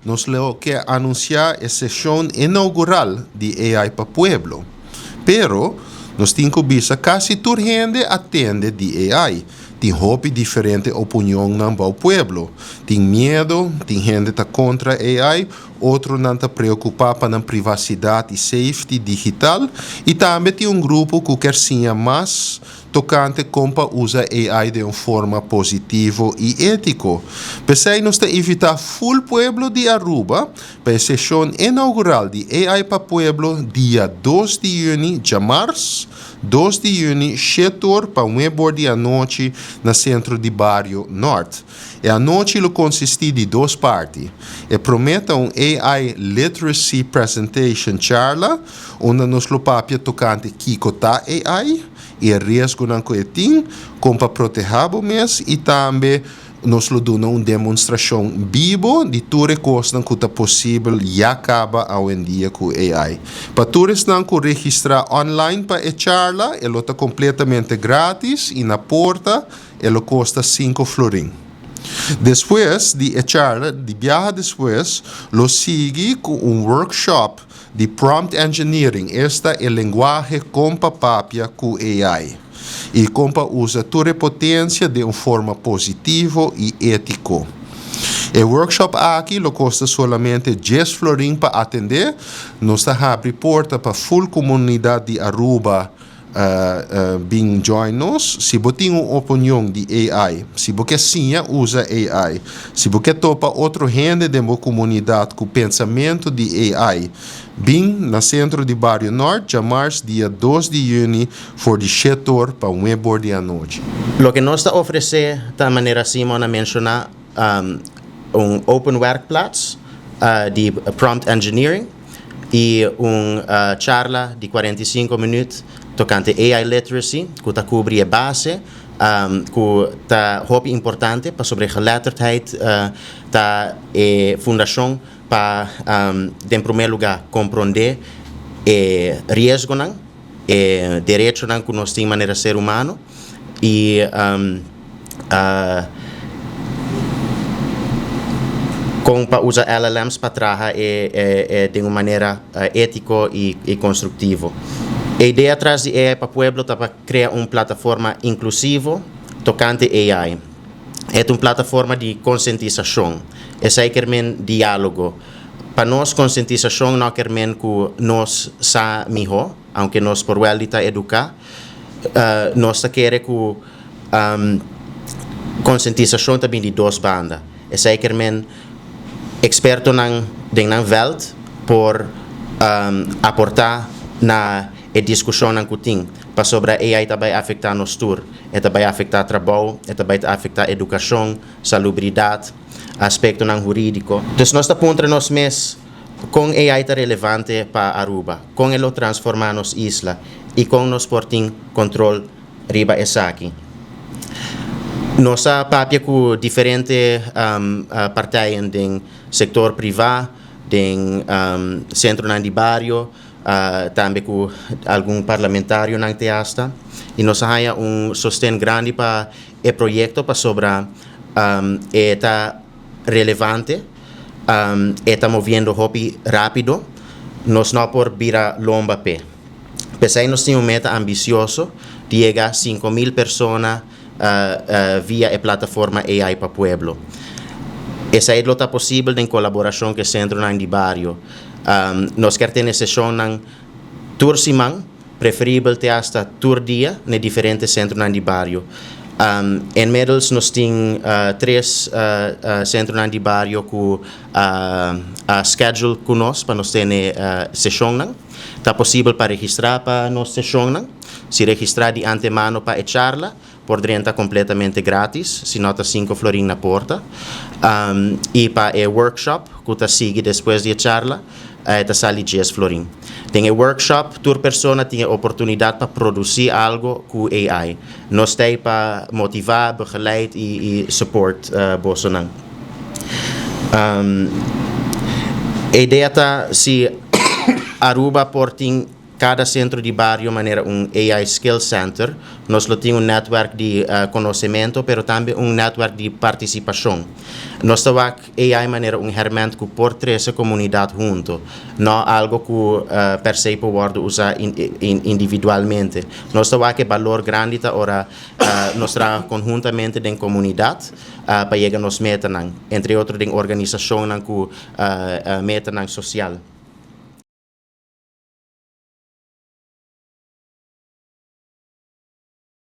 nos lo ke anunsiá e seshon inougural di AI pa Pueblo. Pero, nos tin ku bisa kasi tur hende a tende di AI. Tin hopi diferente opinionnan bou pueblo. Tin miedo, tin hende ta kontra AI, otronan ta preokupá pa nan privasidat i safety digital, i tambe tin un grupo ku ker siña mas tokante kon pa usa AI den un forma positivo i étiko. P'esei nos ta invitá ful pueblo di Aruba pa e seshon inaugural di AI pa Pueblo dia 2 di yüni, djamars, 2 di yüni, shet'or pa nueb'or di anochi na Sentro di Bario Nort. E anochi lo konsistí di dos parti. E promé ta un AI Literacy Presentation charla, unda nos lo papia tokante kiko ta AI i e riesgonan ku e tin, kon pa protehá bo mes i tambe nos lo duna un demonstrashon bibo di tur e kosnan ku ta posibel ya kaba awendia ku AI. Pa tur esnan ku registrá online pa e charla e lo ta kompletamente gratis i na porta e lo kosta sinku florin. Despues di e charla di biaha despues lo sigui ku un workshop di prompt engineering, esta e lenguahe kon pa papia ku AI i kon pa usa tur e potensia den un forma positivo i étiko. E workshop aki lo kosta solamente djes florin pa atendé. Nos ta habri porta pa ful komunidat di Aruba bin join nos. Si bo tin un opinion di AI, si bo ke siña usa AI, si bo ke topa otro hende den bo komunidat ku pensamentu di AI, bin na Sentro di Bario Nort djamars dia 2 di yüni for di shet'or pa nueb'or di anochi. Loke nos ta ofresé ta manera Simon a menshoná, un open werkplaats di prompt engineering i un charla di 45 minüt tokante AI literacy ku ta kubri e base ku ta hopi importante pasobra e geletterdheid ta e fundashon pa den promé lugá komprondé e riesgonan, e derechonan ku nos tin manera ser humano i kon pa usa LLMs pa traha e den un manera étiko i konstruktivo. E idea tras di AI pa Pueblo ta pa krea un plataforma inklusivo tokante AI. E ta un plataforma di konsientisashon. Esei ker men diálogo. Pa nos konsientisashon no ker men ku nos sa mihó, aunke nos por wèl di ta eduká. Nos ta kere ku konsientisashon ta bin di dos banda. Esei ker men ekspertonan den nan vèlt por aportá na e diskushonnan ku tin, pasobra AI ta bai afektá nos tur. E ta bai afektá trabou, e ta bai afektá edukashon, salubridat, aspektonan hurídiko. Dus nos ta puntra nos mes kon AI ta relevante pa Aruba, kon e lo transformá nos isla i kon nos por tin kontrol riba esaki. Nos a papia ku diferente partijen den sektor privá, den sentronan di bario, tambe ku algun parlamentarionan te asta i nos a haña un sosten grandi pa e proyekto pasobra e ta relevante, e ta moviendo hopi rápido, nos no por bira lomba p'e. P'esei nos tin un meta ambisioso di yega 5000 persona via e plataforma AI pa Pueblo. Esei lo ta posibel den kolaborashon ku e sentronan di bario. Nos kier tene seshonnan tur siman, preferibel te asta tur dia na e diferente sentronan di bario. Inmiddels nos tin tres sentronan di bario ku a schedule ku nos pa nos tene seshonnan. Ta posibel pa registrá pa nos seshonnan. Si registrá di antemano pa e charla, por drenta kompletamente grátis, si no ta 5 florin na porta. I pa e workshop ku ta sigui despues di e charla, e ta sali 10 florin. Den e workshop tur persona tin e oportunidat pa produsí algo ku AI. Nos ta ei pa motivá, begeleid i support bosonan. E idea ta si Aruba por tin. Kada sentro di bario manera un AI Skill Center. Nos lo tin un netwerk di konosementu, pero tambe un netwerk di partisipashon. Nos ta wak AI manera un herment ku por trese komunidat huntu, no algu ku per se por wòrdu usá individualmente. Nos ta wak e balor grandi ta ora nos traha konhuntamente den komunidat pa yega nos metanan, entre otro den organisashonnan ku metanan sosial.